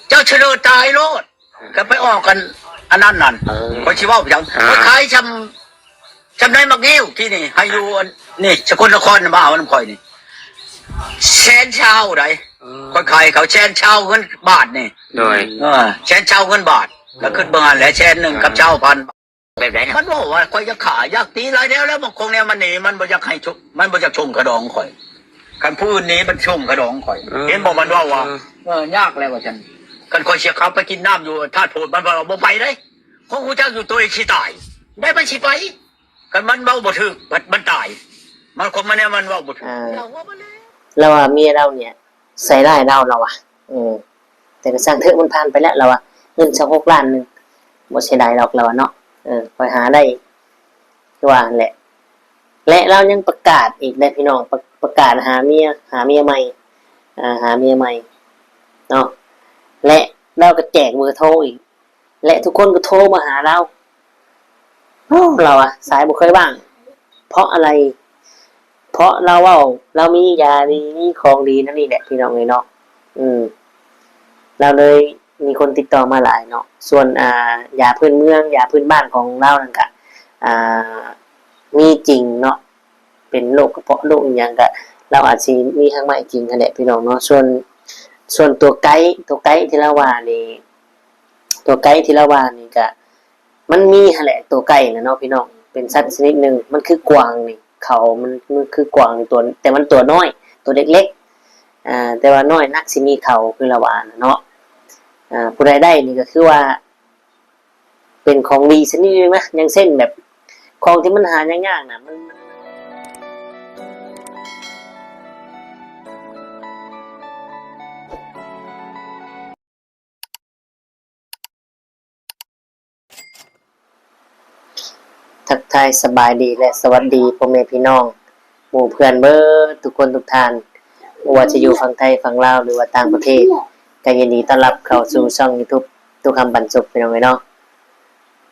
ເຈົ້າຊະເລີຕາຍໂລດ ກໍໄປອອກກັນອັນນັ້ນນັ້ນ ເອີ ຂ້ອຍຊິເວົ້າຫຍັງ ອ່າ ຂ້ອຍຂາຍຊ່ຳ ຊ່ຳໃນໝາກງິ້ວທີ່ນີ້ ໃຫ້ຢູ່ອັນນີ້ ສະກົນນະຄອນນະ ມາເອົານຳຂ້ອຍນີ້ ແສນຊາວໃດ ເອີ ຂ້ອຍຂາຍເຂົາແສນຊາວເງິນບາດນີ້ ໂດຍ ເອີ ແສນຊາວເງິນບາດ ກໍຄິດເບິ່ງຫັ້ນແຫຼະ ແສນໜຶ່ງກັບຊາວພັນ ແບບໃດນະ? ມັນເວົ້າວ່າຂ້ອຍຢາກຂ້າ ຢາກຕີຫຼາຍແນວແລ້ວ ບາງຄົນແນວມັນໜີ ມັນບໍ່ຢາກໃຫ້ຊຸ ມັນບໍ່ຢາກຊົງຂະດອງຂ້ອຍ ຄັນຜູ້ອື່ນໜີມັນຊົງຂະດອງຂ້ອຍ ເອີ ເຫັນບໍ່? ມັນເວົ້າວ່າ ເອີ ເອີ ຍາກແລ້ວວ່າຊັ້ນ ຄັນຂ້ອຍຊິເຂົ້າໄປກິນນ້ຳຢູ່ທາດໂພດ ມັນວ່າບໍ່ໄປເດ້ ເພາະຮູ້ຈັກຢູ່ໂຕເອງຊິຕາຍ ໄດ້ມັນຊິໄປ ຄັນມັນເວົ້າບໍ່ຖືກ ມັນ ມັນຕາຍ ມັນຄົນມັນແນວມັນເວົ້າບໍ່ຖືກ ອ່າ ລາວວ່າເມຍລາວນີ້ໃສ່ຮ້າຍລາວ ລາວວ່າ ເອີ ແຕ່ກໍຊ່າງເຖາະ ມັນຜ່ານໄປແລ້ວ ລາວວ່າ ເງິນຊາວຫົກລ້ານໜຶ່ງ ບໍ່ເສຍດາຍດອກ ລາວວ່າເນາະ ເອີ ຂ້ອຍຫາໄດ້ ຄືວ່າຫັ້ນແຫຼະ ແລະ ລາວຍັງປະກາດອີກເດ້ພີ່ນ້ອງ ປະ ປະກາດຫາເມຍ ຫາເມຍໃໝ່ ອ່າ ຫາເມຍໃໝ່ເນາະ ແລະ ລາວກໍແຈກເບີໂທອີກ ແລະ ທຸກຄົນກໍໂທມາຫາລາວ ໂອ້ ລາວວ່າ ສາຍບໍ່ເຄີຍວ່າງ ເພາະອະໄລ? ເພາະລາວເວົ້າ ລາວມີຢາດີ ມີຂອງດີນຳນີ້ແຫຼະ ພີ່ນ້ອງເອີຍເນາະ ອືມ ລາວເລີຍມີຄົນຕິດຕໍ່ມາຫຼາຍເນາະ ສ່ວນ ອ່າ ຢາພື້ນເມືອງ ຢາພື້ນບ້ານຂອງລາວນັ້ນກະ ອ່າ ມີຈິງເນາະ ເປັນໂລກກະເພາະ ໂລກອີ່ຫຍັງກະ ລາວອາດຊິມີຮາກໄມ້ຈິງຫັ້ນແຫຼະ ພີ່ນ້ອງເນາະ ສ່ວນ ສ່ວນຕົວໄກ ຕົວໄກທີ່ລາວວ່ານີ້ ຕົວໄກທີ່ລາວວ່ານີ້ກະ ມັນມີຫັ້ນແຫຼະ ຕົວໄກນະເນາະພີ່ນ້ອງ ເປັນສັດຊະນິດໜຶ່ງ ມັນຄືກວາງນີ້ ເຂົາມັນ ມັນຄືກວາງນີ້ ຕົວ ແຕ່ມັນຕົວນ້ອຍ ຕົວເລັກໆ ອ່າ ແຕ່ວ່ານ້ອຍນັກຊິມີເຂົາ ຄືລາວວ່ານະເນາະ ອ່າ ຜູ້ໃດໄດ້ນີ້ກໍຄືວ່າ ເປັນຂອງດີຊະນິດໜຶ່ງນະ ຢ່າງເຊັ່ນແບບ ຂອງທີ່ມັນຫາຍາກໆນະ ມັນ ທັກທາຍສະບາຍດີ ແລະ ສະຫວັດດີພໍ່ແມ່ພີ່ນ້ອງ ໝູ່ເພື່ອນເບິດທຸກຄົນທຸກທ່ານ ບໍ່ວ່າຈະຢູ່ຝັ່ງໄທ ຝັ່ງລາວ ຫຼືວ່າຕ່າງປະເທດ ກໍຍິນດີຕ້ອນຮັບເຂົ້າສູ່ຊ່ອງຢູທູບ ຕຸຄຳປັນສຸກ ພີ່ນ້ອງເອີຍເນາະ.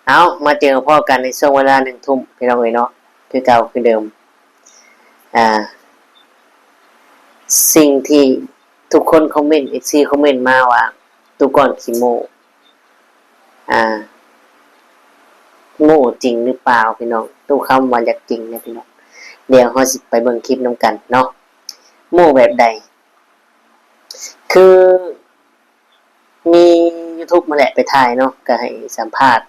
ເອົາ ມາເຈີພໍ້ກັນໃນຊ່ວງເວລາໜຶ່ງທຸ່ມ ພີ່ນ້ອງເອີຍເນາະ ຄືເກົ່າຄືເດີມ. ອ່າ ສິ່ງທີ່ທຸກຄົນຄອມເມັນ ເອັຟຊີ ຄອມເມັນມາວ່າ ຕູ້ກ່ອນຂີ້ໂມ້ ອ່າ ໂມ້ຈິງຫຼືເປົ່າ ພີ່ນ້ອງ? ຕູ້ຄຳວ່າຢາກຈິງເດ້ ພີ່ນ້ອງ. ດຽວເຮົາຊິໄປເບິ່ງຄລິບນຳກັນເນາະ ໂມ້ແບບໃດ? ຄື ມີຢູທູບຫັ້ນແຫຼະໄປຖ່າຍເນາະ ກໍໃຫ້ສຳພາດ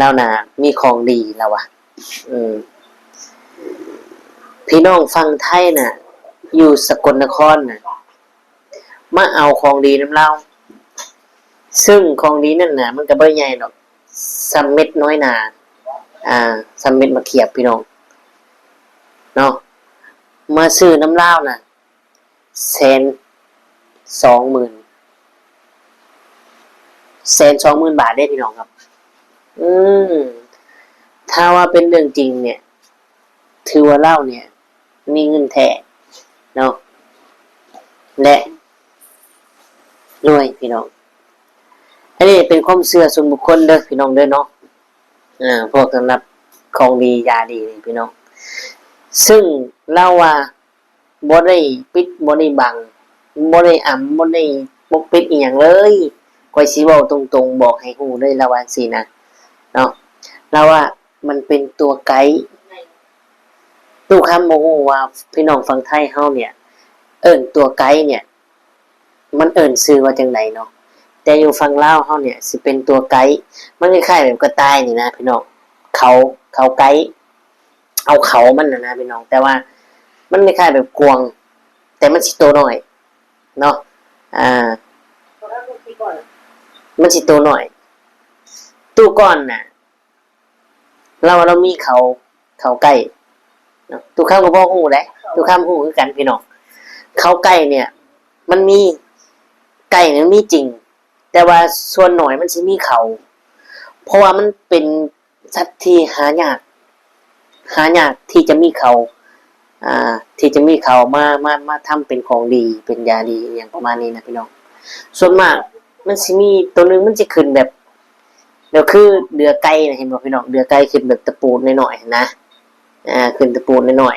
ລາວນະມີຂອງດີ ລາວວ່າ ເອີ ພີ່ນ້ອງຝັ່ງໄທນະ ຢູ່ສະກົນນະຄອນນະ ມາເອົາຂອງດີນຳລາວ ຊຶ່ງຂອງດີນັ້ນນະ ມັນກໍບໍ່ໄດ້ໃຫຍ່ດອກ ສ່ຳເມັດນ້ອຍໜາ ອ່າ ສ່ຳເມັດໝາກຂຽບ ພີ່ນ້ອງເນາະ ມາຊື້ນຳລາວນະ ແສນສອງໝື່ນ ແສນສອງໝື່ນບາດເດ້ ພີ່ນ້ອງຄັບ. ອືມ ຖ້າວ່າເປັນເລື່ອງຈິງເນຍ ຖືວ່າລາວເນຍມີເງິນແທ້ເນາະ ແລະ ລວຍ ພີ່ນ້ອງ. ອັນນີ້ເປັນຄວາມເຊື່ອສ່ວນບຸກຄົນເດີ ພີ່ນ້ອງເດີເນາະ. ເອີ ພວກສຳລັບຂອງດີຢາດີນີ້ ພີ່ນ້ອງ ຊຶ່ງລາວວ່າ ບໍ່ໄດ້ປິດ ບໍ່ໄດ້ບັງ ບໍ່ໄດ້ອຳ ບໍ່ໄດ້ປົກປິດອີ່ຫຍັງເລີຍ ຂ້ອຍຊິເວົ້າຕົງໆ ບອກໃຫ້ຮູ້ເລີຍ ລາວວ່າຈັ່ງຊີ້ນະເນາະ. ລາວວ່າມັນເປັນຕົວໄກ ຕູ້ຄຳບໍ່ຮູ້ວ່າພີ່ນ້ອງຝັ່ງໄທເຮົາເນຍ ເອີ້ນຕົວໄກເນຍ ມັນເອີ້ນຊື່ວ່າຈັ່ງໃດເນາະ? ແຕ່ຢູ່ຝັ່ງລາວເຮົາເນຍ ຊິເປັນຕົວໄກ ມັນຄ້າຍໆແບບກະຕ່າຍນີ້ນະ ພີ່ນ້ອງ ເຂົາ ເຂົາໄກ ເອົາເຂົາມັນນະນະ ພີ່ນ້ອງ ແຕ່ວ່າມັນຄ້າຍໆແບບກວາງ ແຕ່ມັນຊິໂຕນ້ອຍເນາະ ອ່າ ມັນຊິໂຕນ້ອຍ. ຕູ້ກ່ອນນະ ລາວວ່າລາວມີເຂົາ ເຂົາໄກ່ເນາະ ຕູ້ຄຳກໍພໍຮູ້ແຫຼະ ຕູ້ຄຳຮູ້ຄືກັນພີ່ນ້ອງ. ເຂົາໄກ່ເນຍ ມັນມີ ໄກ່ນີ້ມັນມີຈິງ ແຕ່ວ່າສ່ວນໜ້ອຍມັນຊິມີເຂົາ ເພາະວ່າມັນເປັນສັດທີ່ຫາຍາກ ຫາຍາກທີ່ຈະມີເຂົາ ອ່າ ທີ່ຈະມີເຂົາມາ ມາ ມາທຳເປັນຂອງດີ ເປັນຢາດີ ອີ່ຫຍັງປະມານນີ້ນະພີ່ນ້ອງ. ສ່ວນມາກມັນຊິມີໂຕໜຶ່ງ ມັນຊິຂຶ້ນແບບ ແບບຄືເດືອໄກ່ນະ ເຫັນບໍ່ພີ່ນ້ອງ? ເດືອໄກ່ຂຶ້ນແບບຕະປູດນ້ອຍໆຫັ້ນນະ ອ່າ ຂຶ້ນຕະປູດນ້ອຍ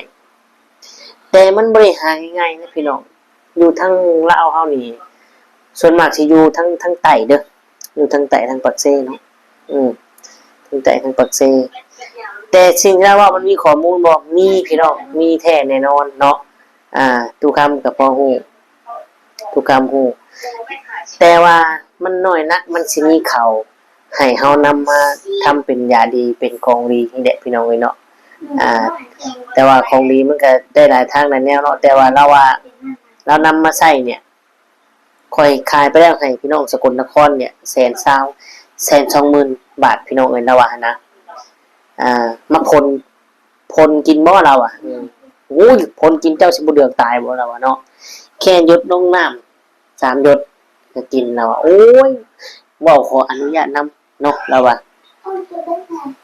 ໆ ແຕ່ມັນບໍ່ໄດ້ຫາງ່າຍໆນະພີ່ນ້ອງ. ຢູ່ທາງລາວເຮົານີ້ ສ່ວນມາກຊິຢູ່ທາງ ທາງໃຕ້ເດີ້ ຢູ່ທາງໃຕ້ ທາງປາກເຊເນາະ ອືມ ທາງໃຕ້ ທາງປາກເຊ. ແຕ່ສິ່ງທີ່ລາວເວົ້າມັນມີຂໍ້ມູນບໍ່? ມີ ພີ່ນ້ອງ ມີແທ້ແນ່ນອນເນາະ. ອ່າ ຕູ້ຄຳກໍພໍຮູ້ ຕູ້ຄຳຮູ້ ແຕ່ວ່າມັນນ້ອຍນັກ ມັນຊິມີເຂົ້າ ໃຫ້ເຮົານຳມາທຳເປັນຢາດີ ເປັນຂອງດີນີ້ແຫຼະ ພີ່ນ້ອງເອີຍເນາະ. ອ່າ ແຕ່ວ່າຂອງດີມັນກໍໄດ້ຫຼາຍທາງຫຼາຍແນວເນາະ ແຕ່ວ່າລາວວ່າລາວນຳມາໃຊ້ນີ້ ຂ້ອຍຂາຍໄປແລ້ວໃຫ້ພີ່ນ້ອງສະກົນນະຄອນນີ້ ແສນຊາວ ແສນສອງໝື່ນບາດ ພີ່ນ້ອງເອີຍ ລາວວ່າຫັ້ນນະ. ອ່າ ມາພົ່ນ ພົ່ນກິນບໍ່ ລາວວ່າ ອືມ ໂອ້ຍ ພົ່ນກິນເຈົ້າຊິບໍ່ເດືອກຕາຍບໍ່ ລາວວ່າເນາະ. ແຄ່ຢົດລົງນ້ຳ ສາມຢົດກໍກິນ ລາວວ່າ. ໂອ້ຍ ເວົ້າຂໍອະນຸຍາດນຳເນາະ ລາວວ່າ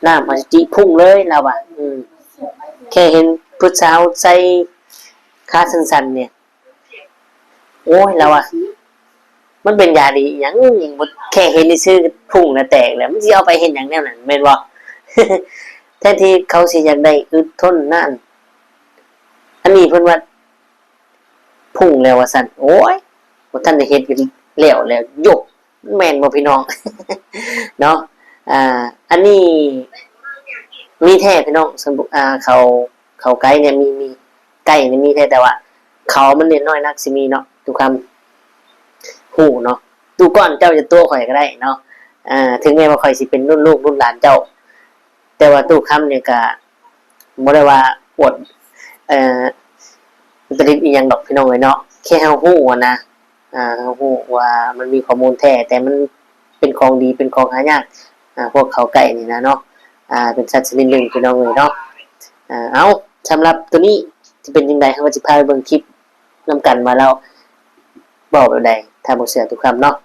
ນ້ຳອະສຸຈິພຸ່ງເລີຍ ລາວວ່າ. ອືມ ແຄ່ເຫັນຜູ້ສາວໃສ່ຂາສັ້ນໆນີ້ ໂອ້ຍ ລາວວ່າ ມັນເປັນຢາດີອີ່ຫຍັງ ແຄ່ເຫັນຊື່ໆພຸ່ງແລ້ວແຕກແລ້ວ ມັນຊິເອົາໄປເຮັດຫຍັງແນວນັ້ນ ແມ່ນບໍ່? ແທນທີ່ເຂົາຊິຢາກໄດ້ອຶດທົນນານ ອັນນີ້ເພິ່ນວ່າ ພຸ່ງແລ້ວວ່າຊັ້ນ. ໂອ້ຍ ບໍ່ທັນໄດ້ເຮັດກໍແລ້ວແລ້ວ ໂຢ ແມ່ນບໍ່ພີ່ນ້ອງເນາະ? ອ່າ ອັນນີ້ມີແທ້ພີ່ນ້ອງ ສຳ ອ່າ ເຂົ້າ ເຂົ້າໄກ່ນີ້ມີ ມີ ໄກ່ນີ້ມີແທ້ ແຕ່ວ່າເຂົ້າມັນເນັ້ນນ້ອຍນັກຊິມີເນາະ ຕູ້ຄຳຮູ້ເນາະ. ຕູ້ກ່ອນເຈົ້າຈະຕົວະຂ້ອຍກໍໄດ້ເນາະ ເຖິງແມ່ນວ່າຂ້ອຍຊິເປັນລຸ້ນລູກລຸ້ນຫຼານເຈົ້າ ແຕ່ວ່າຕູ້ຄຳນີ້ກະບໍ່ໄດ້ວ່າອວດ ເອີ ອຸດຕະລິດອີ່ຫຍັງດອກພີ່ນ້ອງເອີຍເນາະ ແຄ່ເຮົາຮູ້ຫັ້ນນະ ເຮົາຮູ້ວ່າມັນມີຂໍ້ມູນແທ້ ແຕ່ມັນເປັນຂອງດີ ເປັນຂອງຫາຍາກ ພວກເຂົ້າໄກ່ນີ້ນະເນາະ ເປັນສັດຊະນິດໜຶ່ງພີ່ນ້ອງເອີຍເນາະ. ເອົ້າ ສຳລັບໂຕນີ້ຊິເປັນຈັ່ງໃດ ເຮົາກໍຊິພາໄປເບິ່ງຄລິບນຳກັນວ່າລາວເວົ້າແບບໃດ ຖ້າບໍ່ເຊື່ອຕູ້ຄຳເນາະ.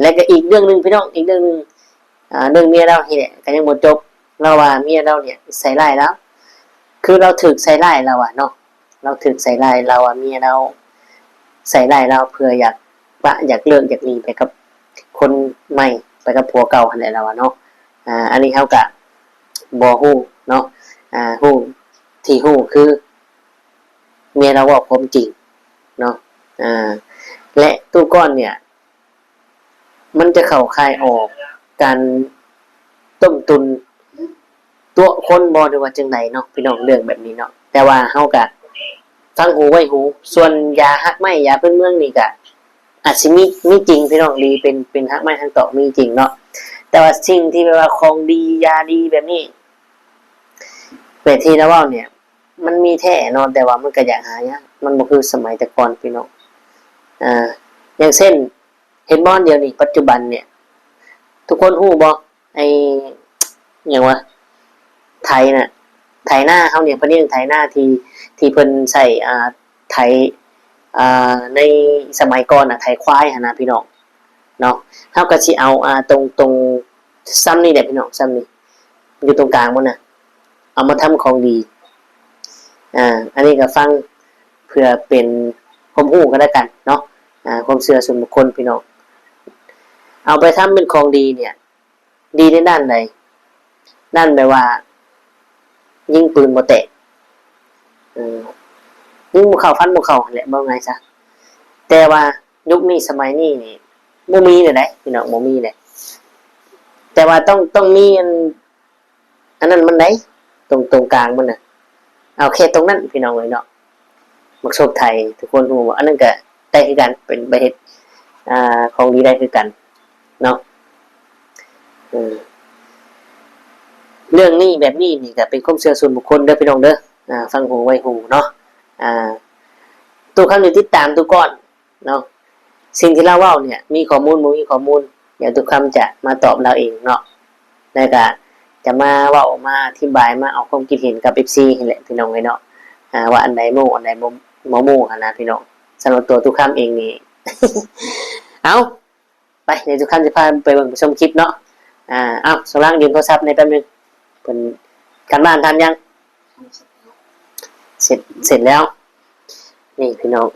ແລະກໍອີກເລື່ອງໜຶ່ງພີ່ນ້ອງ ອີກເລື່ອງໜຶ່ງ ອ່າ ເລື່ອງເມຍລາວນີ້ແຫຼະ ກໍຍັງບໍ່ຈົບ ລາວວ່າເມຍລາວນີ້ໃສ່ຮ້າຍລາວ ຄືລາວຖືກໃສ່ຮ້າຍ ລາວວ່າເນາະ ລາວຖືກໃສ່ຮ້າຍ ລາວວ່າເມຍລາວໃສ່ຮ້າຍລາວ ເພື່ອຢາກປະ ຢາກເລີກ ຢາກໜີໄປກັບຄົນໃໝ່ ໄປກັບຜົວເກົ່າຫັ້ນແຫຼະ ລາວວ່າເນາະ. ອ່າ ອັນນີ້ເຮົາກະບໍ່ຮູ້ເນາະ ອ່າ ຮູ້ ທີ່ຮູ້ຄືເມຍລາວເວົ້າຄວາມຈິງເນາະ ອ່າ ແລະຕູ້ກ່ອນນີ້ ມັນຈະເຂົ້າຂ່າຍອອກການຕົ້ມຕຸນຕົວະຄົນບໍ່ ຫຼືວ່າຈັ່ງໃດເນາະ ພີ່ນ້ອງ ເລື່ອງແບບນີ້ເນາະ. ແຕ່ວ່າເຮົາກະຟັງຫູໄວ້ຫູ ສ່ວນຢາຮາກໄມ້ ຢາພື້ນເມືອງນີ້ກະອາດຊິມີ ມີຈິງພີ່ນ້ອງ ຫຼືເປັນ ເປັນຮາກໄມ້ຮາກຕອກ ມີຈິງເນາະ. ແຕ່ວ່າສິ່ງທີ່ແບບວ່າຂອງດີ ຢາດີແບບນີ້ ແບບທີ່ລາວເວົ້ານີ້ ມັນມີແທ້ເນາະ ແຕ່ວ່າມັນກະຢາກຫາຍາກ ມັນບໍ່ຄືສະໄໝແຕ່ກ່ອນພີ່ນ້ອງ. ອ່າ ຢ່າງເຊັ່ນ ເຫັນບໍ່ ດຽວນີ້ປັດຈຸບັນນີ້ ທຸກຄົນຮູ້ບໍ່ ໄອ້ຫຍັງວະ ໄຖນະ ໄຖນາເຮົານີ້ ເພິ່ນເອີ້ນໄຖນາທີ່ ທີ່ເພິ່ນໃຊ້ ອ່າ ໄຖ ອ່າ ໃນສະໄໝກ່ອນນະ ໄຖຄວາຍຫັ້ນນະພີ່ນ້ອງເນາະ. ເຮົາກໍຊິເອົາ ອ່າ ຕົງ ຕົງ ຊ່ຳນີ້ແຫຼະພີ່ນ້ອງ ຊ່ຳນີ້ ຢູ່ຕົງກາງມັນນະ ເອົາມາທຳຂອງດີ. ອ່າ ອັນນີ້ກໍຟັງເພື່ອເປັນຄວາມຮູ້ກັນແລ້ວກັນເນາະ ອ່າ ຄວາມເຊື່ອສ່ວນບຸກຄົນພີ່ນ້ອງ ເອົາໄປທຳເປັນຂອງດີນີ້ ດີໃນດ້ານໃດ? ດ້ານແບບວ່າຍິງປືນບໍ່ແຕກ ເອີ ຍິງບໍ່ເຂົ້າ ຟັນບໍ່ເຂົ້າຫັ້ນແຫຼະ ເວົ້າງ່າຍຊະ. ແຕ່ວ່າຍຸກນີ້ສະໄໝນີ້ນີ້ ບໍ່ມີແລ້ວໃດ໋ພີ່ນ້ອງ ບໍ່ມີແລ້ວ. ແຕ່ວ່າຕ້ອງ ຕ້ອງມີອັນ ອັນນັ້ນມັນໃດ໋ ຕົງ ຕົງກາງມັນນະ ເອົາແຄ່ຕົງນັ້ນພີ່ນ້ອງເອີຍເນາະ. ໝາກໂຊບໄທ ທຸກຄົນຮູ້ບໍ່? ອັນນັ້ນກະໄດ້ຄືກັນ ເປັນປະເພດ ອ່າ ຂອງດີໄດ້ຄືກັນເນາະ. ເອີ ເລື່ອງນີ້ແບບນີ້ນີ້ກະເປັນຄວາມເຊື່ອສ່ວນບຸກຄົນເດີພີ່ນ້ອງເດີ ອ່າ ຟັງຫູໄວ້ຫູເນາະ. ອ່າ ຕູ້ຄຳຢູ່ຕິດຕາມຕູ້ກ່ອນ ເນາະ ສິ່ງທີ່ລາວເວົ້ານີ້ມີຂໍ້ມູນບໍ່ມີຂໍ້ມູນ ດຽວຕຸຄຳຈະມາຕອບລາວເອງເນາະ ແລ້ວກະຈະມາເວົ້າມາອະທິບາຍມາອອກຄວາມຄິດເຫັນກັບເອັຟຊີຫັ້ນແຫຼະພີ່ນ້ອງເອີຍເນາະ ອ່າ ວ່າອັນໃດໂມ້ອັນໃດບໍ່ ບໍ່ໂມ້ຫັ້ນນະພີ່ນ້ອງ. ສຳລັບຕົວຕຸຄຳເອງນີ້ ເອົ້າ ໄປ ດຽວຕຸຄຳຊິພາໄປເບິ່ງໄປຊົມຄລິບເນາະ. ອ່າ ເອົ້າ ສາວລາງຢືມໂທລະສັບແດ່ແປັບໜຶ່ງ ເພິ່ນ ການບ້ານທຳຍັງ? ເສັດ ເສັດແລ້ວ ນີ້ພີ່ນ້ອງ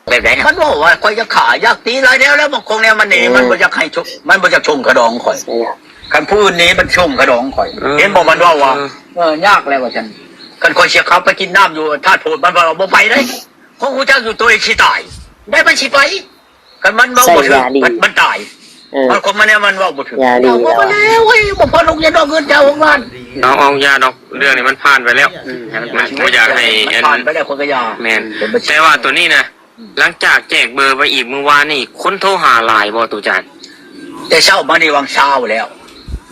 ແບບໃດນະ? ມັນບອກວ່າຂ້ອຍຢາກຂ້າຢາກຕີຫຼາຍແນວແລ້ວ ບາງຄົນແນວມັນໜີ ເອີ ມັນບໍ່ຢາກໃຫ້ ມັນບໍ່ຢາກສົ່ງຄ່າດອງຂ້ອຍ ໃຊ່ລະ ຄັນຜູ້ອື່ນໜີມັນສົ່ງຄ່າດອງຂ້ອຍ ເອີ ເຫັນບໍ່? ມັນເວົ້າວ່າ ເອີ ເອີ ຍາກແລ້ວວ່າຊັ້ນ. ຄັນຂ້ອຍຊິຂັບໄປກິນນ້ຳຢູ່ທາດໂພນ ມັນວ່າບໍ່ໄປເດ້. ຂ້ອຍຮູ້ຈັກຢູ່ໂຕເອງຊິຕາຍ ແຕ່ມັນຊິໄປ. ຄັນມັນເວົ້າບໍ່ຖືກ ໃຊ້ຢາດີ ມັນ ມັນຕາຍ. ເອີ ມັນຄົນມັນແນວມັນເວົ້າບໍ່ຖືກ. ຢາດີ ເອົາ ແລ້ວ ເອີຍ ບໍ່ພໍລົງຢ່າດອກເງິນເຈົ້າຫົກລ້ານ. ເອົາ ເອົາ ຢ່າດອກ ເລື່ອງນີ້ມັນຜ່ານໄປແລ້ວ. ອືມ ມັນບໍ່ຢາກໃຫ້ ມັນ ອັນ ຜ່ານໄປແລ້ວ ຂ້ອຍກໍຢ່າ. ແມ່ນ ແຕ່ວ່າໂຕນີ້ນະ ຫຼັງຈາກແຈກເບີໄປອີກມື້ວານນີ້ ຄົນໂທຫາຫຼາຍບໍ່ ຕູຈານ? ແຕ່ເຊົ້າມານີ້ຫວ່າງຊາວແລ້ວ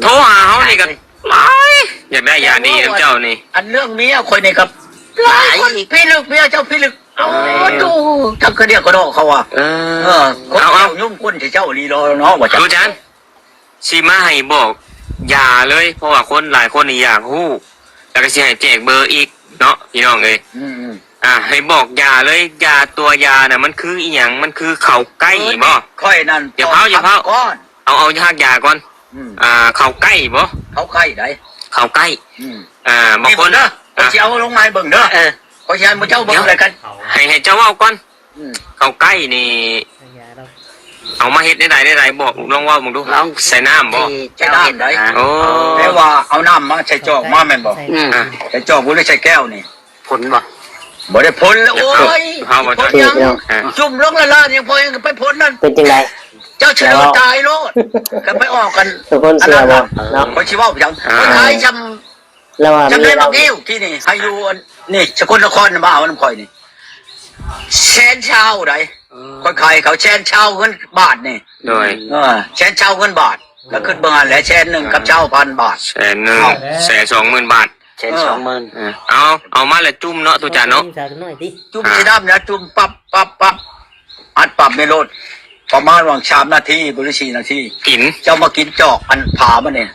ໂທຫາເຮົານີ້ກໍຫຼາຍ ຢາກໄດ້ຢາດີນຳເຈົ້ານີ້. ອັນເລື່ອງເມຍຂ້ອຍນີ້ກໍຫຼາຍຄົນພິລຶກ ເມຍເຈົ້າພິລຶກ. ເອົາ ເອີ ຕູ້ ຈັກກະດຽກກະດໍ້ເຂົາວ່າ. ເອີ ເອີ ຄົນ ເອົາ ເອົາ ເຈົ້າຫຍຸ້ງກົ້ນໃສ່ເຈົ້າອີ່ຫຼີດອກເນາະ ວ່າ ຕູ້ຈານ ຊິມາໃຫ້ບອກຢາເລີຍ ເພາະວ່າຄົນຫຼາຍຄົນນີ້ຢາກຮູ້ ແລ້ວກໍຊິໃຫ້ແຈກເບີອີກເນາະ ພີ່ນ້ອງເອີຍ. ອືມໆ ອ່າ ໃຫ້ບອກຢາເລີຍ ຢາ ຕົວຢານະ ມັນຄືອີ່ຫຍັງ? ມັນຄືເຂົ້າໄກ່ບໍ່? ຂ້ອຍນັ້ນ ຢ່າເຜົາ ຢ່າເຜົາ ເອົາ ເອົາຮາກຢາກ່ອນ. ອືມ ອ່າ ເຂົ້າໄກ່ບໍ່? ເຂົ້າໄກ່ໃດ ເຂົ້າໄກ່. ອືມ ອ່າ ບາງຄົນ ນີ້ເບິ່ງເດີ ຂ້ອຍຊິເອົາລົງມາໃຫ້ເບິ່ງເດີ. ເອີ ຂ້ອຍຊິໃຫ້ໝູ່ເຈົ້າເບິ່ງ ດຽວ ແລ້ວກັນ ໃຫ້ ໃຫ້ເຈົ້າເວົ້າກ່ອນ. ອືມ ເຂົ້າໄກ່ນີ້ ເອົາມາເຮັດແນວໃດ ແນວໃດ ບອກ ລອງເວົ້າເບິ່ງດູ. ລອງ ໃສ່ນ້ຳບໍ່? ໃສ່ນ້ຳໃດ. ໂອ້ ແປວ່າເອົານ້ຳມາໃສ່ຈອກມາແມ່ນບໍ່? ອືມ ອ່າ ໃສ່ຈອກບໍ່ ຫຼືໃສ່ແກ້ວນີ້? ພົນບໍ່? ບໍ່ໄດ້ພົນແລ້ວ. ໂອ້ຍ ເຮົາບໍ່ ພົນຫຍັງ? ອ່າ ຈຸ່ມລົງລະລາດຍັງພໍ ຍັງໄປພົນນັ້ນ ເປັນຈັ່ງໃດ? ເຈົ້າຊິລອດຕາຍໂລດ ກໍໄປອອກກັນ. ທຸກຄົນເຊື່ອບໍ່ເນາະ? ຂ້ອຍຊິເວົ້າຫຍັງ? ອ່າ ຂ້ອຍຂາຍຊ່ຳ ລະວ່າ ຈຳໄດ້ບັກ ມີລາວ ອີວ ທີ່ນີ້ ໃຫ້ຢູ່ອັນນີ້ ສະກົນນະຄອນ ມາເອົານຳຂ້ອຍນີ້ ແສນຊາວໃດ. ເອີ ຂ້ອຍຂາຍເຂົາແສນຊາວເງິນບາດນີ້. ໂດຍ ເອີ ແສນຊາວເງິນບາດ. ແລ້ວຄິດເບິ່ງຫັ້ນແຫຼະ ແສນໜຶ່ງກັບຊາວພັນບາດ. ແສນໜຶ່ງ ເອົ້າ ແສນສອງໝື່ນບາດ. ແສນສອງໝື່ນ. ເອີ ເອີ ເອົາ ເອົາມາແລ້ວຈຸ່ມເນາະ ຕູຈານເນາະ. ຈຸ່ມ ອ່າ ໃສ່ນ້ຳແລ້ວຈຸ່ມປັບ ປັບ ປັບ ອັດປັບໃນໂລດ ປະມານຫວ່າງສາມນາທີ ຫຼືສີ່ນາທີ ກິນ ເຈົ້າມາກິນຈອກອັນຜາມັນນີ້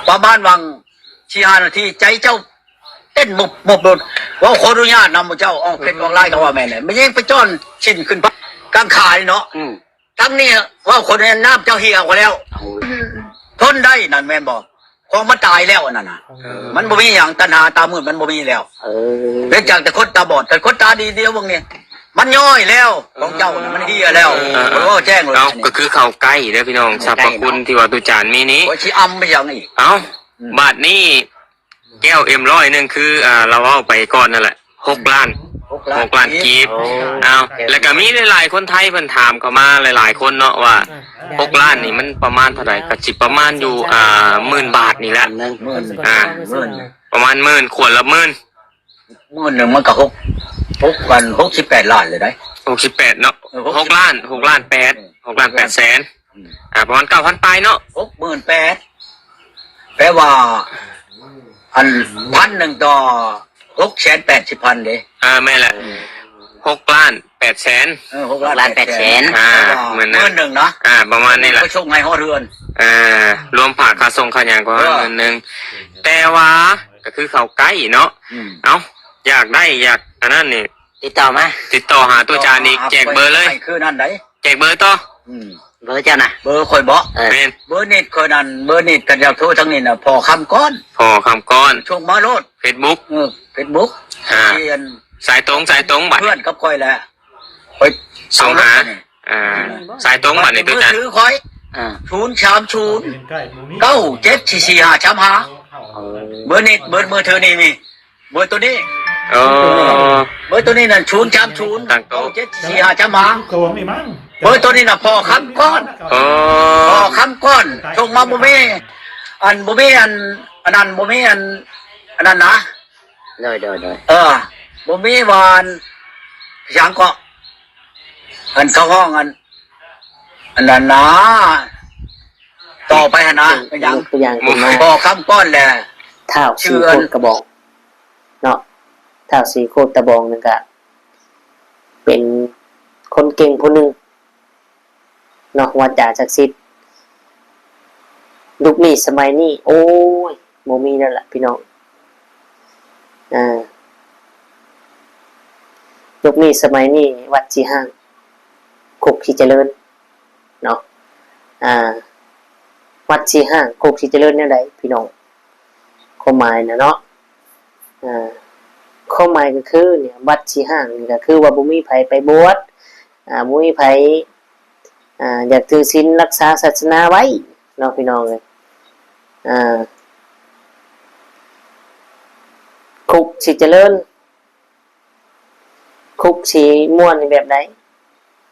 ປະມານຫວ່າງ ສີ່ຫ້ານາທີ ໃຈເຈົ້າເຕັ້ນໝົບໆໂລດ. ເວົ້າຂໍອະນຸຍາດນຳໝູ່ເຈົ້າ ອອກເຟສອອກລາຍກໍວ່າແມ່ນແຫຼະ. ແມ່ນຍິງໄປຈ້ອນຊິ້ນຂຶ້ນກາງຂານີ້ເນາະ. ອືມ ທັງນີ້ເວົ້າຂໍອະນຸຍາດ ນ້ຳເຈົ້າຫ່ຽວແລ້ວ. ເອົາ ທົນໄດ້ນັ້ນແມ່ນບໍ່? ຂອງມັນຕາຍແລ້ວອັນນັ້ນນະ. ເອີ ມັນບໍ່ມີຫຍັງ ຕັນຫາຕາມືດມັນບໍ່ມີແລ້ວ. ເອີ ເປັນຈັ່ງແຕ່ຄົນຕາບອດ ແຕ່ຄົນຕາດີດຽວເບິ່ງນີ້ ມັນຍ້ອຍແລ້ວ ຂອງເຈົ້ານະ ມັນເຫ່ຍແລ້ວ. ເອີ ເອີ ເອີ ເວົ້າແຈ້ງໂລດ. ເອົາ ນີ້ ກໍຄືເຂົ້າໄກ່ເດີພີ່ນ້ອງ ເຂົ້າໄກ່ເນາະ ສັບພະຄຸນທີ່ວ່າຕູຈານມີນີ້. ຂ້ອຍຊິອຳໄປຫຍັງອີກ? ເອົ້າ ອືມ ບາດນີ້ ແກ້ວເອັມຮ້ອຍໜຶ່ງ ຄື ອ່າ ລາວເວົ້າໄປກ່ອນນັ້ນແຫຼະ ຫົກລ້ານ ຫົກລ້ານ ຫົກລ້ານກີບ. ໂອ້ ເອົາ ແລ້ວກໍມີຫຼາຍໆຄົນໄທເພິ່ນຖາມເຂົ້າມາຫຼາຍໆຄົນເນາະວ່າ ອ່າ ຫົກລ້ານນີ້ມັນປະມານເທົ່າໃດ? ກໍຊິປະມານຢູ່ ອ່າ ໝື່ນບາດນີ້ແຫຼະ. ໝື່ນ ອ່າ ໝື່ນ ປະມານໝື່ນ ຂວດລະໝື່ນ ໝື່ນໜຶ່ງມັນກໍຫົກ ຫົກພັນ ຫົກສິບແປດລ້ານເລີຍໄດ໋. ຫົກສິບແປດເນາະ. ເອີ ຫົກ ຫົກລ້ານ ຫົກລ້ານແປດ ຫົກລ້ານແປດແສນ. ອືມ ອ່າ ປະມານເກົ້າພັນປາຍເນາະ. ຫົກໝື່ນແປດ ແປວ່າ ອັນ ພັນໜຶ່ງຕໍ່ ຫົກແສນແປດສິບພັນເດ້. ອ່າ ແມ່ນແຫຼະ ຫົກລ້ານແປດແສນ. ເອີ ຫົກລ້ານແປດແສນ. ອ່າ ໝື່ນໜຶ່ງນະ. ອ່າ ປະມານນີ້ແຫຼະ ໄປສົ່ງໃຫ້ຮອດເຮືອນ. ອ່າ ລວມຄ່າສົ່ງຄ່າຫຍັງກໍ ເອີ ໝື່ນໜຶ່ງ. ແຕ່ວ່າກໍຄືເຂົ້າໄກ່ເນາະ. ອືມ ເອົ້າ ຢາກໄດ້ ຢາກອັນນັ້ນນີ້ ຕິດຕໍ່ມາ ຕິດຕໍ່ຫາຕູ້ຈານອີກ ແຈກເບີເລີຍ ຄືນັ້ນໄດ໋. ແຈກເບີຕໍ່. ອືມ ເບີເຈົ້ານະ? ເບີຂ້ອຍບໍ? ເອີ ແມ່ນ ເບີເນັດຂ້ອຍນັ້ນ ເບີເນັດ ຄັນຢາກໂທທາງນີ້ນະ ພໍ່ຄຳກ້ອນ. ພໍ່ຄຳກ້ອນ ສົ່ງມາໂລດ. ເຟສບຸກ. ເອີ ເຟສບຸກ. ອ່າ ສາຍຕົງ ສາຍຕົງບາດ ເພື່ອນກັບຂ້ອຍແຫຼະ. ຂ້ອຍ ສົ່ງຫາ ອ່າ ສາຍຕົງບາດນີ້ຕູ້ຈານ. ເບີມືຖືຂ້ອຍ ອ່າ ສູນສາມສູນ ເກົ້າເຈັດສີ່ສີ່ຫ້າສາມຫ້າ. ເບີເນັດ ເບີມືຖືນີ້ມີ ເບີໂຕນີ້. ອໍ ເບີໂຕນີ້ນັ້ນ ສູນສາມສູນ ເກົ້າເຈັດສີ່ສີ່ຫ້າສາມຫ້າ. ເບີໂຕນີ້ນະ ພໍ່ຄຳກ້ອນ. ອໍ ພໍ່ຄຳກ້ອນ ສົ່ງມາ ບໍ່ມີ ອັນ ບໍ່ມີ ອັນ ອັນນັ້ນ ບໍ່ມີ ອັນ ອັນນັ້ນນະ. ໂດຍ ໂດຍ ໂດຍ. ເອີ ບໍ່ມີວ່າ ຫຍັງເກາະ ອັນເຂົາຮ້ອງ ອັນ ອັນນັ້ນນະ ຕໍ່ໄປຫັ້ນນະ. ເປັນຫຍັງ? ຍົກຕົວຢ່າງຂຶ້ນມາ ພໍ່ຄຳກ້ອນແຫຼະ ທ້າວສີໂຄດກະບອງເນາະ. ທ້າວສີໂຄດຕະບອງນັ້ນກະເປັນຄົນເກັ່ງຜູ້ໜຶ່ງ ເນາະ ວາຈາສັກສິດ. ຍຸກນີ້ສະໄໝນີ້ ໂອ້ຍ ບໍ່ມີແລ້ວລະພີ່ນ້ອງ. ອ່າ ຍຸກນີ້ສະໄໝນີ້ ວັດຊິຮ້າງ ຄຸກຊິຈະເລີນເນາະ. ອ່າ ວັດຊິຮ້າງ ຄຸກຊິຈະເລີນແນວໃດພີ່ນ້ອງ? ຄວາມໝາຍນະເນາະ ອ່າ ຄວາມໝາຍກໍຄືນີ້ ວັດຊິຮ້າງນີ້ກໍຄືວ່າບໍ່ມີໃຜໄປບວດ ອ່າ ບໍ່ມີໃຜ ອ່າ ຢາກຖືສິນລັກສາສາສະໜາໄວ້ເນາະ ພີ່ນ້ອງເອີຍ. ອ່າ ຄຸກຊິຈະເລີນ ຄຸກຊິມ່ວນແບບໃດ?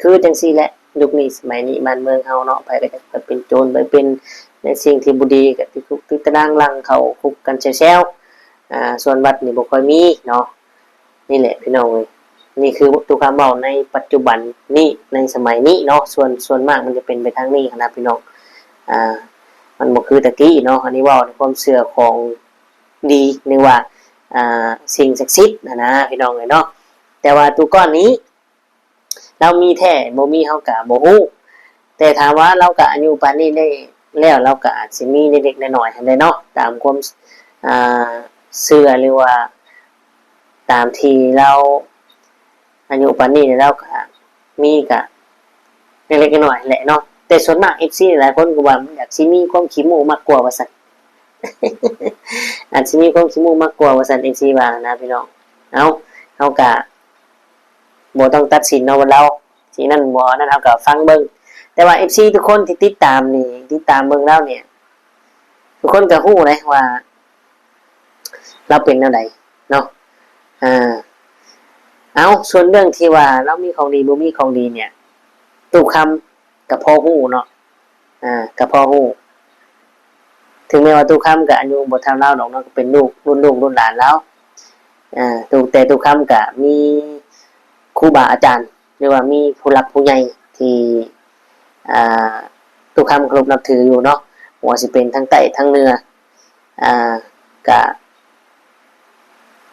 ຄືຈັ່ງຊີ້ແຫຼະ ຍຸກນີ້ສະໄໝນີ້ ບ້ານເມືອງເຮົາເນາະ ໃຜກໍຢາກໄປເປັນໂຈນ ໄປເປັນໃນສິ່ງທີ່ບໍ່ດີ ກໍຕິດຄຸກຕິດຕາລາງ ຫຼັ່ງເຂົ້າຄຸກກັນແຊວໆ. ອາ ສ່ວນວັດນີ້ບໍ່ຄ່ອຍມີເນາະ. ນີ້ແຫຼະພີ່ນ້ອງເອີຍ ນີ້ຄືຕຸຄຳເວົ້າໃນປັດຈຸບັນນີ້ ໃນສະໄໝນີ້ເນາະ. ສ່ວນ ສ່ວນມາກມັນຈະເປັນໄປທາງນີ້ຫັ້ນນະພີ່ນ້ອງ. ອາ ມັນບໍ່ຄືແຕ່ກີ້ເນາະ ອັນນີ້ເວົ້າໃນຄວາມເຊື່ອຂອງດີ ຫຼືວ່າ ອາ ສິ່ງສັກສິດຫັ້ນນະພີ່ນ້ອງເອີຍເນາະ. ແຕ່ວ່າຕຸກ້ອນນີ້ ລາວມີແທ້ບໍ່ມີເຮົາກະບໍ່ຮູ້ ແຕ່ຖາມວ່າລາວກະອາຍຸປານນີ້ໄດ້ແລ້ວ ລາວກະອາດຊິມີເລັກໆນ້ອຍໆຫັ້ນແຫຼະເນາະ ຕາມຄວາມ ອ່າ ເຊື່ອ ຫຼືວ່າຕາມທີ່ລາວອາຍຸປານນີ້ ລາວກະມີກະເລັກໆນ້ອຍໆແຫຼະເນາະ. ແຕ່ສ່ວນມາກເອັຟຊີຫຼາຍຄົນກໍວ່າມັນຢາກຊິມີຄວາມຂີ້ໂມ້ມັກກວ່າວ່າຊັ້ນ ອາດຊິມີຄວາມຂີ້ໂມ້ມັກກວ່າວ່າຊັ້ນ ເອັຟຊີວ່ານະພີ່ນ້ອງ. ເອົ້າ ເຮົາກະ ບໍ່ຕ້ອງຕັດສິນເນາະວ່າລາວຊິນັ້ນບໍ່ນັ້ນ ເຮົາກໍຟັງເບິ່ງ. ແຕ່ວ່າເອັຟຊີທຸກຄົນທີ່ຕິດຕາມນີ້ ຕິດຕາມເບິ່ງລາວນີ້ ທຸກຄົນກໍຮູ້ເດ້ວ່າລາວເປັນແນວໃດເນາະ. ອາ ເອົາ ສ່ວນເລື່ອງທີ່ວ່າລາວມີຂອງດີບໍ່ມີຂອງດີນີ້ ຕູ້ຄຳ ກໍພໍຮູ້ເນາະ ອາ ກໍພໍຮູ້ ເຖິງແມ່ນວ່າຕູ້ຄຳກໍອາຍຸບໍ່ເທົ່າລາວດອກເນາະ ກໍເປັນລູກ ລຸ້ນລູກລຸ້ນຫຼານລາວ ອາ ແຕ່ຕູ້ຄຳກໍມີຄູບາອາຈານ ຫຼືວ່າມີຜູ້ຫຼັກຜູ້ໃຫຍ່ທີ່ ອາ ຕູ້ຄຳເຄົາລົບນັບຖືຢູ່ເນາະ ບໍ່ວ່າຊິເປັນທາງໃຕ້ທາງເໜືອ ອາ ກະ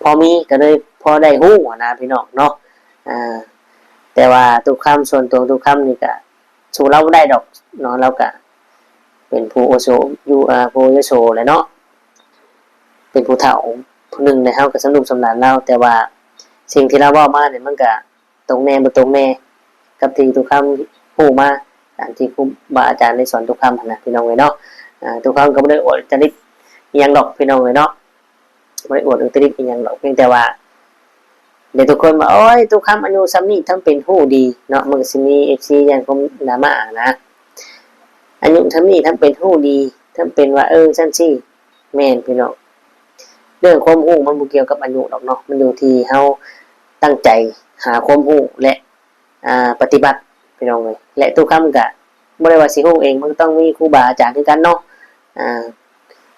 ພໍມີ ກະເລີຍພໍໄດ້ຮູ້ຫັ້ນນະພີ່ນ້ອງເນາະ. ອາ ແຕ່ວ່າຕູ້ຄຳ ສ່ວນຕົວຕູ້ຄຳນີ້ກະ ສູ້ລາວບໍ່ໄດ້ດອກເນາະ ລາວກະເປັນຜູ້ອາວຸໂສຢູ່ ອາ ຜູ້ອາວຸໂສແຫຼະເນາະ ເປັນຜູ້ເຖົ້າຜູ້ໜຶ່ງໃນ ເຮົາກໍສຳລູກສຳຫຼານລາວ ແຕ່ວ່າສິ່ງທີ່ລາວເວົ້າມານີ້ ມັນກະຕົງແດ່ບໍ່ຕົງແດ່ກັບທີ່ຕູ້ຄຳຮູ້ມາ ຕາມທີ່ຄູບາອາຈານໄດ້ສອນຕູ້ຄຳຫັ້ນນະ ພີ່ນ້ອງເອີຍເນາະ. ອາ ຕູ້ຄຳກໍບໍ່ໄດ້ອວດອຸດຕະລິດອີ່ຫຍັງດອກ ພີ່ນ້ອງເອີຍເນາະ. ບໍ່ໄດ້ອວດອຸດຕະລິດອີ່ຫຍັງດອກ ພຽງແຕ່ວ່າ ດຽວທຸກຄົນວ່າ ໂອ້ຍ ຕູ້ຄຳອາຍຸສ່ຳນີ້ທຳເປັນຮູ້ດີເນາະ ມັນກໍຊິມີເອັຟຊີຢ່າງຄົມດຣາມານະ ອາຍຸສ່ຳນີ້ທຳເປັນຮູ້ດີ ທຳເປັນວ່າ ເອີ ຊັ້ນຊີ້ ແມ່ນພີ່ນ້ອງ ເລື່ອງຄວາມຮູ້ມັນບໍ່ກ່ຽວກັບອາຍຸດອກເນາະ ມັນຢູ່ທີ່ເຮົາຕັ້ງໃຈຫາຄວາມຮູ້ ແລະ ອ່າ ປະຕິບັດ ພີ່ນ້ອງເອີຍ ແລະ ຕູ້ຄຳກະບໍ່ໄດ້ວ່າຊິຮູ້ເອງ ມັນກໍຕ້ອງມີຄູບາອາຈານຄືກັນເນາະ ອ່າ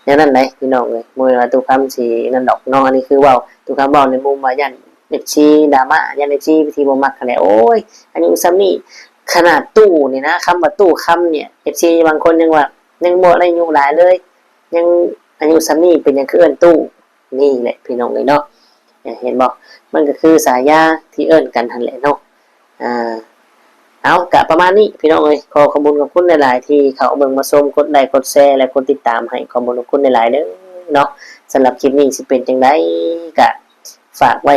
ແນວນັ້ນໃດ໋ ພີ່ນ້ອງເອີຍ ບໍ່ແມ່ນວ່າຕູ້ຄຳຊິນັ້ນດອກເນາະ. ອັນນີ້ຄືເວົ້າ ຕູ້ຄຳເວົ້າໃນມຸມວ່າຢ້ານເອັຟຊີດຣາມາ ຢ້ານເອັຟຊີທີ່ບໍ່ມັກຫັ້ນແຫຼະ ໂອ້ຍ ອາຍຸສ່ຳນີ້ ຂະໜາດຕູ້ນີ້ນະ ຄຳວ່າຕູ້ຄຳນີ້ ເອັຟຊີບາງຄົນຍັງວ່າ ຍັງບໍ່ໄດ້ອາຍຸຫຼາຍເລີຍ ຍັງອາຍຸສ່ຳນີ້ ເປັນຫຍັງຄືເອີ້ນຕູ້ ນີ້ແຫຼະພີ່ນ້ອງເອີຍເນາະ ເຫັນບໍ່ ມັນກໍຄືສາຍາທີ່ເອີ້ນກັນຫັ້ນແຫຼະເນາະ. ອ່າ ເອົາ ກະປະມານນີ້ພີ່ນ້ອງເອີຍ ຂໍຂອບຄຸນຂອບຄຸນຫຼາຍໆທີ່ເຂົ້າເບິ່ງມາຊົມ ກົດໄລກ໌ ກົດແຊ ແລະ ກົດຕິດຕາມໃຫ້ ຂອບຄຸນຂອບຄຸນຫຼາຍໆເດີເນາະ. ສຳລັບຄລິບນີ້ຊິເປັນຈັ່ງໃດ ກະຝາກໄວ້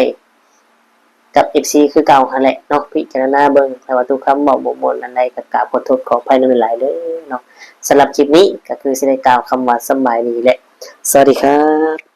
ກັບເອັຟຊີຄືເກົ່າຫັ້ນແຫຼະເນາະ ພິຈາລະນາເບິ່ງ ຖ້າວ່າຕູ້ຄຳເວົ້າບໍ່ມ່ວນອັນໃດ ກະກາບຂໍໂທດຂໍອະໄພນຳຫຼາຍໆເດີເນາະ. ສຳລັບຄລິບນີ້ກໍຄືຊິໄດ້ກ່າວຄຳວ່າສຳບາຍດີ ແລະ ສະຫວັດດີຄັບ.